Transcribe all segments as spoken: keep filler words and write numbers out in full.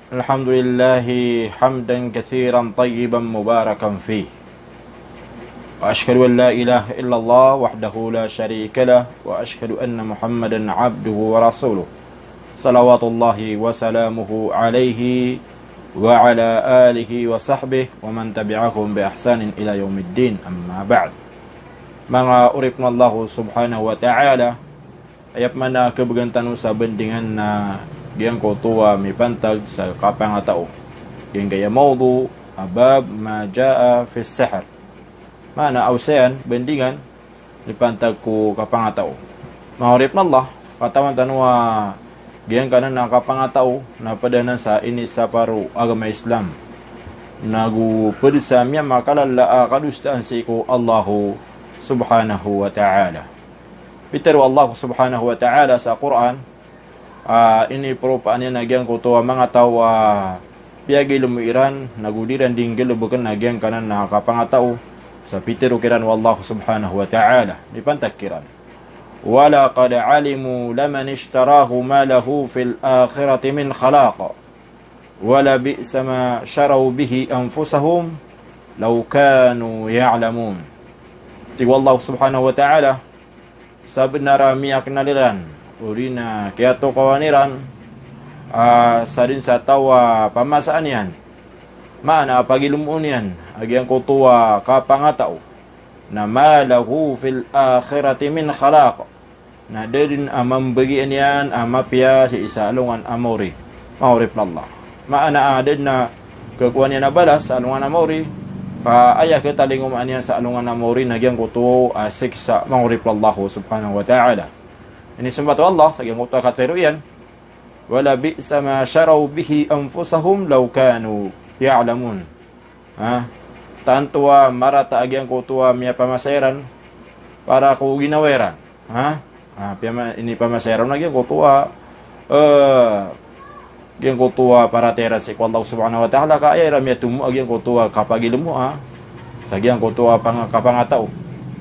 الحمد لله حمدا كثيرا طيبا مباركا فيه. وأشهد أن لا إله إلا الله وحده لا شريك له، وأشهد أن محمدا عبده ورسوله، صلوات الله وسلامه عليه وعلى آله وصحبه ومن تبعهم بإحسان إلى يوم الدين، أما بعد. Manga oripn o Allah subhanahu wa ta'ala, aya pman a khabgan tano sa bandingan na giyangkoto a mipantag sa kapangatao. Giyangkaya mawdu a bab ma jaa fi sihr. Maana a osayan, bandingan, mipantag ko kapangatao. Manga oripn o Allah, katawan tano a giyangkanan a kapangatao na pd anan sa inisapar o agama Islam. Nago pd sa miyamakalala a kadosaan sii ko Allah subhanahu wa ta'ala. Pitharo o Allah subhanahu wa ta'ala sa Qur'an, a, iniporopaan iyan a giyangkoto a manga taw a piyagilmo iran, nago di iran di nggalbkn a giyangkanan a kapangatao, sa pitharo kiran o Allah subhanahu wa ta'ala, mipantag kiran. ولقد علموا لمن اشتراه ما له في الآخرة من خلاق ولبئس ما شروا به أنفسهم لو كانوا يعلمون. Tig o Allah subhanahu wa ta'ala, sabnar a miyaknal iran, odi na kiyatokawan iran, a, sa dn sa taw a pamasaan iyan, maana a pagilmoon iyan a giyangkoto a kapangatao, na ما له في الآخرة من خلاق, na da dn a mambagian iyan a mapiya sii sa alongan a maori. Manga oripn o Allah. Maana a da dn a kakowaan iyan a balas sa alongan a maori, ka aya katalingomaan iyan sa alongan a maori na giyangkoto a siksa, manga oripn o Allah subhanahu wa ta'ala. Inismbat o Allah sa giyangkoto a katharo iyan, ولبئس ما شروا به أنفسهم لو كانوا يعلمون. Ha? Tanto a marata a giyangkoto a miyapamasa iran para ko ginawa iran. Ha? Ha, piyama-, inipamasa iran a giyangkoto a, eh, giyangkoto a paratiyaya iran sii ko Allah subhanahu wa ta'ala, ka aya iran miyatomo a giyangkoto a kapagilmoa sa giyangkoto a pang-, kapangatao.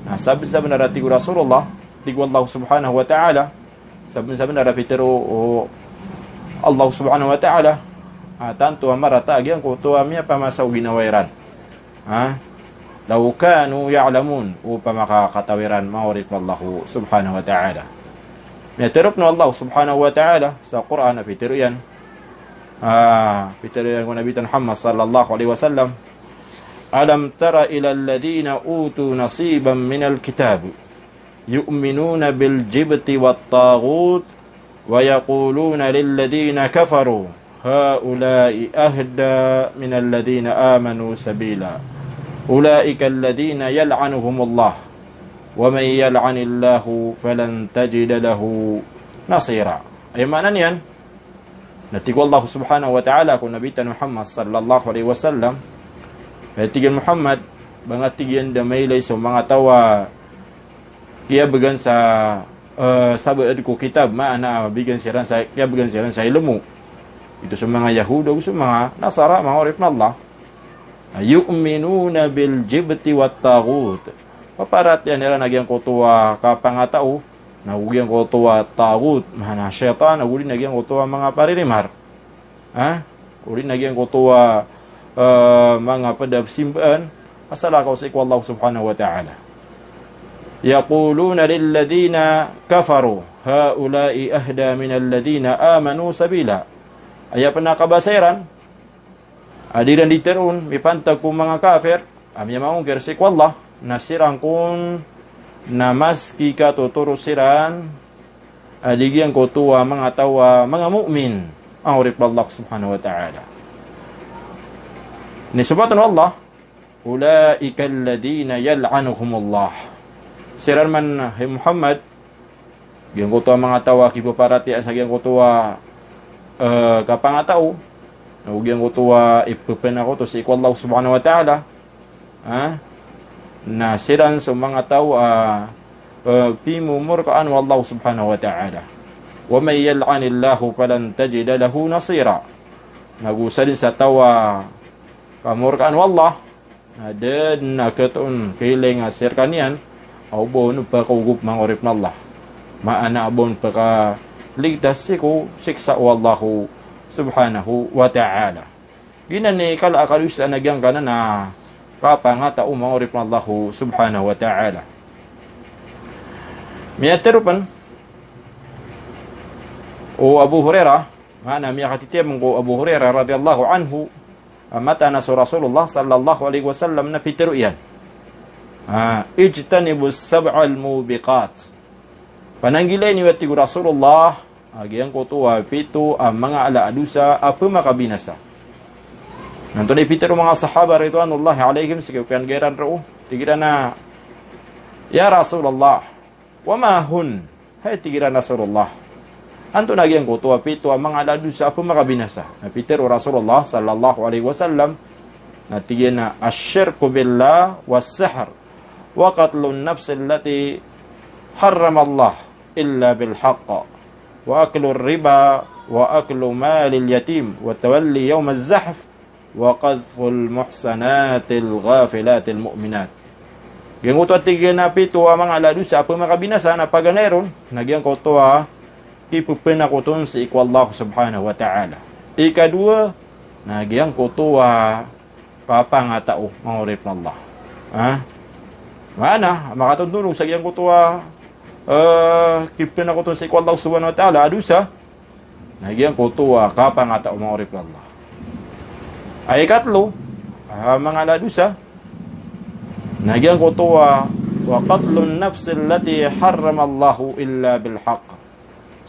Na sabnsabnar a tig o Rasulullah, tig o Allah subhanahu wa ta'ala, sabnsabnar a pitharo o Allah subhanahu wa ta'ala, a, tanto a marata a giyangkoto a miyapamasa o ginawa iran. Ha? لو كانوا يعلمون, opama ka katawi ran, manga oripn o Allah subhanahu wa ta'ala. Miyatharo pn o Allah subhanahu wa ta'ala sa Qur'an a pitharo iyan, a, pitharo iyan ko Nabi tano Muhammad sallallahu alaihi wasallam, ألم تر إلى الذين أوتوا نصيبا من الكتاب يؤمنون بالجبت والطاغوت ويقولون للذين كفروا هؤلاء أهدى من الذين آمنوا سبيلا أولئك الذين يلعنهم الله ومن يلعن الله فلن تجد له نصيرا. Aya maana niyan, na tig o Allah subhanahu wa ta'ala ko Nabi tano Muhammad sallallahu alaihi wasallam, aya tig iyan Muhammad, ba nga tig iyan da mailay so manga taw a kiyabgan sa, eh, sabaad ko kitab, maana a bgan siran sa, kiyabgan siran sa ilmo. Ito so manga Yahud ago so manga Nasara, manga oripn o Allah. Yu'minuna bil jibti wat taghut. Paparatiyayaan iran a giyangkoto a kapangatao, na giyangkoto a taghut, maana shaytan, ago di na giyangkoto a manga paririmar. Ha? Odi na giyangkoto a, eh, manga pd a simbaan a salakaw sii ko Allah subhanahu wa ta'ala. Yaquluna lilladhina kafaru, haula'i ahda minalladhina amanu sabila. Aya pn a kabasa iran a di iran di tharoon mipantag ko manga kafir a miyamangongkir sii ko Allah, na siran kon na mas kikatotoro siran a di giyangkoto a manga taw a manga mu'min, a oripn o Allah subhanahu wa ta'ala. Inisompat o Allah, ulaika alladhina yal'anuhumullah. Siran man, hay Muhammad, giyangkoto a manga taw a kipaparatiyaya sa giyangkoto a, eh, kapangatao, na giyangkoto a ipphanakoto sii ko Allah subhanahu wa ta'ala, ha? Na siran so manga taw a, eh, pimomorkaan o Allah subhanahu wa ta'ala. Wa man yal'anillahu falan tajida lahu nasira. Na go sadn sa taw a kamorkaan o Allah, na da dn a khatoon kailay nga sii rkaniyan a o ba on pakaogop, manga oripn o Allah. Maana a o ba on pakaligtas sii ko siksa o Allah subhanahu wa ta'ala. Giyanan i kala a kadosa na giyangkanan a kapangatao, manga oripn o Allah subhanahu wa ta'ala. Miyatharo pn o Abu Hurairah, maana miyakatitiya pn ko Abu Hurairah radhiyallahu anhu, a mataan a so Rasulullah sallallahu alaihi wasallam na pitharo iyan a, "Ijtanibus sab'al mubiqat." Pananggilai niyo, a tig o Rasulullah, a giyangkoto a pito a manga ala a dosa a pmakabinasa. Na antonaa i pitharo o manga sahaba ridwanullahi alaihim sii ko kiyanggairan roo? Tig iran a, "Ya Rasulullah, wa ma hun?" Hay, tig iran, Rasulullah, antonaa giyangkoto a pito a manga ala a dosa a pmakabinasa? Na pitharo o Rasulullah sallallahu alaihi wasallam, na tig iyan a, "Ash-shirku billah was-sihr, wa qatlun nafsi allati harramallah illa bil haqq, wa aklur riba, wa aklu malil yatim, wa tawalli yawmaz zahf, wa qadhful muhsanatil ghafilatil mu'minat." Giyangkoto a tig iyan a pito a manga ala a dosa a pmakabinasa na paganay ron na giyangkoto a kipphanakoton sii ko Allah subhanahu wa ta'ala. Ikadowa, na giyangkoto a kapangatao, manga oripn o Allah. Ha? Maana, makatontonog sa giyangkoto a, eh, kipphanakoton sii ko Allah subhanahu wa ta'ala a dosa, na giyangkoto a kapangatao, manga oripn o Allah. Ay ikatlo a manga ala a dosa, na giyangkoto a, "Wa qatlun nafsi allati harramallahu illa bil haqq."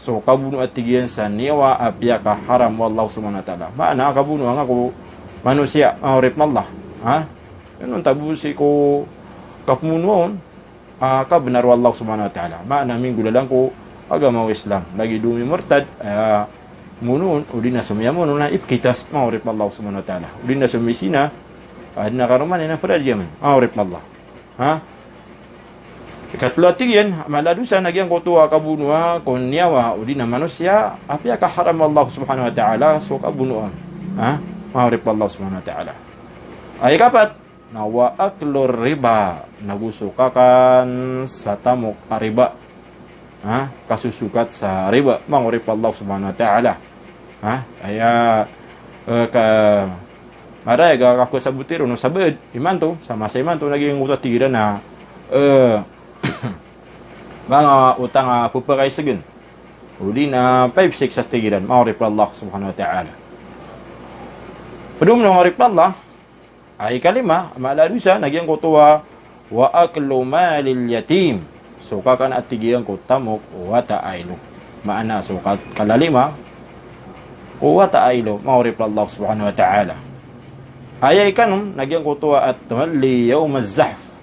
So kabonoa, tig iyan, sa niyawa a piyakaharam o Allah subhanahu wa ta'ala. Maana, kabonoa nga ko manosiya, manga oripn o Allah. Ha? Ino tabo sii ko kapmonoa on a kabnar o Allah subhanahu wa ta'ala. Maana, minggolalan ko agama o Islam. Lagid o mimortad, a, mono on, odi na so miyamono na ipkitas, manga oripn o Allah subhanahu wa ta'ala. Odi na so mizina, a, di na karoma niyan a pradiyam, manga oripn o Allah. Ha? Ikatlo a tig iyan a mala a dosa na giyangkoto a kabonoa ko niyawa odi na manosiya a piyakaharam o Allah subhanahu wa ta'ala so kabonoa on. Ha? Manga oripn o Allah subhanahu wa ta'ala. Ay ikapat, na wa aklur riba, nago so kakan sa tamok a riba. Ha? Kasosokat sa riba, manga oripn o Allah subhanahu wa ta'ala. Ha? Aya, eh, ka, maraya ga kako saboti ron o sabaad imanto, sa masa imanto, na giyangkoto a tig iran a, eh, manga otang a pphakaisgn, odi na five six a tig iran, manga oripn o Allah subhanahu wa ta'ala. Pd on, manga oripn o Allah, ay ikalima a mala a dosa na giyangkoto a, "Wa aklu malil yatim." So kakan, a tig iyan, ko tamok o wata a ilo. Maana, so ka-, kalalima o wata a ilo, manga oripn o Allah subhanahu wa ta'ala. Aya ikanom na giyangkoto a, "At-tawalli yawmaz zahf."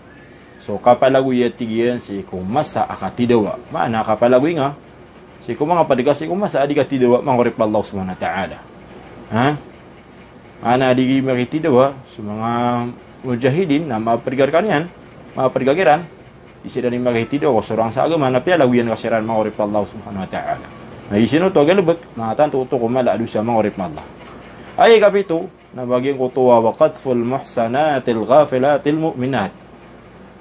So kapalagoy, a tig iyan, sii ko masa a katidawa. Maana, kapalagoy nga sii ko manga pd ka sii ko masa a di katidawa, manga oripn o Allah subhanahu wa ta'ala. Ha? Maana, di makitidawa so manga mujahidin na mapd ka rkaniyan, mapd ka kiran, di siran di makitidawa ko sorang sa agama na piyalagoyan ka siran, manga oripn o Allah subhanahu wa ta'ala. Na isino oto a galbk, na tanto oto ko mala a dosa, manga oripn o Allah. Aya ikapito, na ba giyangkoto a, "Wa qadhful muhsanatil ghafilatil mu'minat."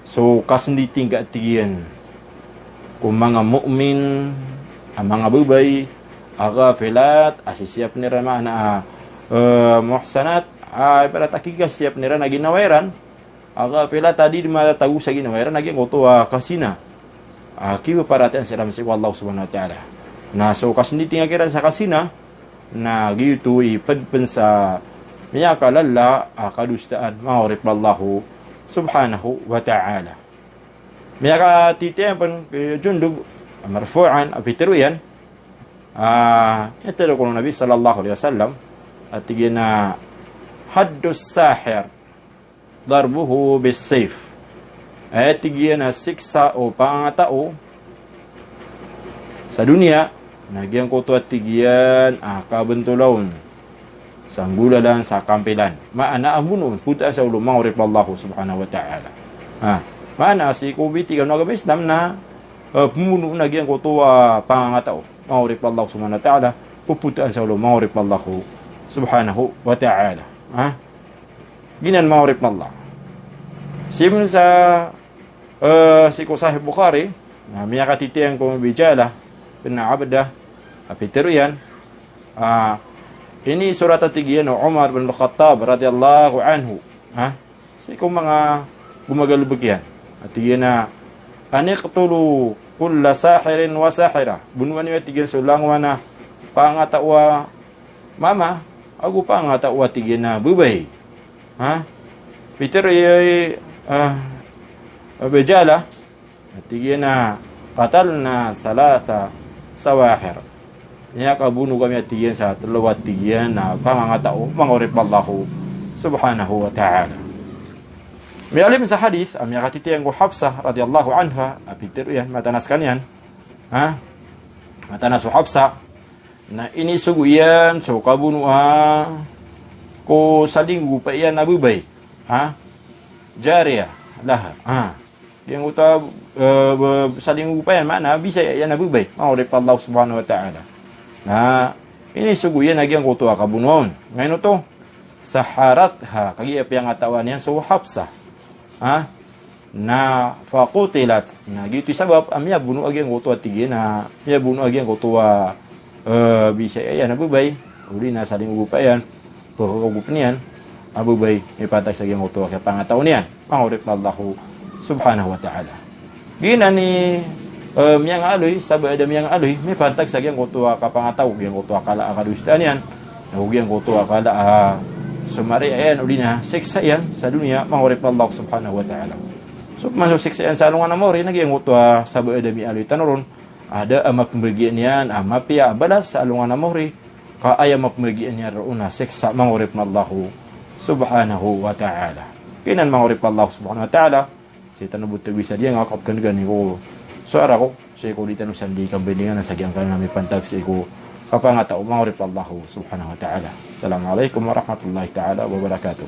So kasnditi nga, a tig iyan, ko manga mu'min a manga babay a ghafilat, a sisiyapn iran, maana, eh, muhsanat, a ibarat a kikasiyapn iran a ginawa iran, a ghafilat a di dn matatago sa ginawa iran, a giyangkoto a kazina. A, kipaparatiyayaan siran sii ko Allah subhanahu wa ta'ala. Na so kasnditi nga kiran sa kazina, na giyoto i pd pn sa miyakalala a kadosaan, manga oripn o Allah subhanahu wa ta'ala. Miyakatitiya pn ki Jundub, marfu'an, a pitharo iyan, a, aya tharo o Nabi sallallahu alaihi wasallam, a tig iyan a, "Haddus sahir darbuhu bis-sayf." Aya tig iyan a siksa o pangatao sa doniya, na giyangkoto, a tig iyan, a kabntola on sa nggolalan sa kampilan. Maana, a mbonoon, photaan sa olo, manga oripn o Allah subhanahu wa ta'ala. Ha, maana, sii ko bitikan o agama Islam na, eh, pmbonoon a giyangkoto a pangatao, manga oripn o Allah subhanahu wa ta'ala, pphothaan sa olo, manga oripn o Allah subhanahu wa ta'ala. Ha? Giyanan, manga oripn o Allah. Sii pn sa, eh, sii ko Sahih Bukhari, na miyakatitiya ko Abi Jalala bin Abdah, a pitharo iyan, a, Inisorat a tig iyan o Umar bin Al-Khattab radiyallahu anhu, ha? Sii ko manga gomagalobekiyan. A tig iyan a, "An iqtulu kulla sahirin wa sahira." Bonoa niyo, a tig iyan, so langowan a pangataw a mama, ago pangataw a, tig iyan, a babay. Ha? Pitero i, ah, Abu Jahl a, a tig iyan a, "Qatalna thalatha sawahir." Miyakabono kami, a tig iyan, sa telo, a tig iyan, a pangataw, manga oripn o Allah subhanahu wa ta'ala. Miyaaloy sa hadith a miyakatitiyang ko Hafsah radiyallahu anha, a pitero iyan, mataan a sekaniyan, ha? Mataan a so Hafsah, na inisogo iyan so kabonoa ko salinggogopa iyan a babay. Ha? Jariyah laha. Ha? Giyangkoto a, eh, ba-, salinggogopa iyan, maana a bisaya iyan a babay, manga oripn o Allah subhanahu wa ta'ala. Na inisogo iyan a giyangkoto a kabonoa on. Ngaino oto? Saharatha, kagiya piyangatawa niyan so Hafsah. Ha? Na faqutilat. Na giyoto i sabap a miyabono a giyangkoto a, tig iyan, a miyabono a giyangkoto a, eh, bisaya iyan a babay, odi na salinggogopa iyan, pekhagogopen iyan a babay, mipantag sa giyangkoto a kapangataw niyan, manga oripn o Allah subhanahu wa ta'ala. Giyanan i, eh, miyangaaloy, sabaad a miyangaaloy, mipantag sa giyangkoto a kapangataw, giyangkoto a kala a kadosaan iyan, ago giyangkoto a kala a somariya iyan, odi na siksa iyan sa doniya, manga oripn o Allah subhanahu wa ta'ala. So, man so siksa iyan sa alongan a maori, na giyangkoto a sabaad a miyaaloy tano ron, a da a mapembagian iyan a mapiya a balas sa alongan a maori, ka aya mapembagian iyan roo na siksa, manga oripn o Allah subhanahu wa ta'ala. Giyanan, manga oripn o Allah subhanahu wa ta'ala, sii tano bo tawisa diyangka, kapkandgan ko so ara ko, sii ko di tano sandi kambandingan sa giyangkanan a mipantag sii ko kapangataw, manga oripn o Allah subhanahu wa ta'ala. Assalamu alaikum warahmatullahi ta'ala wabarakatuh.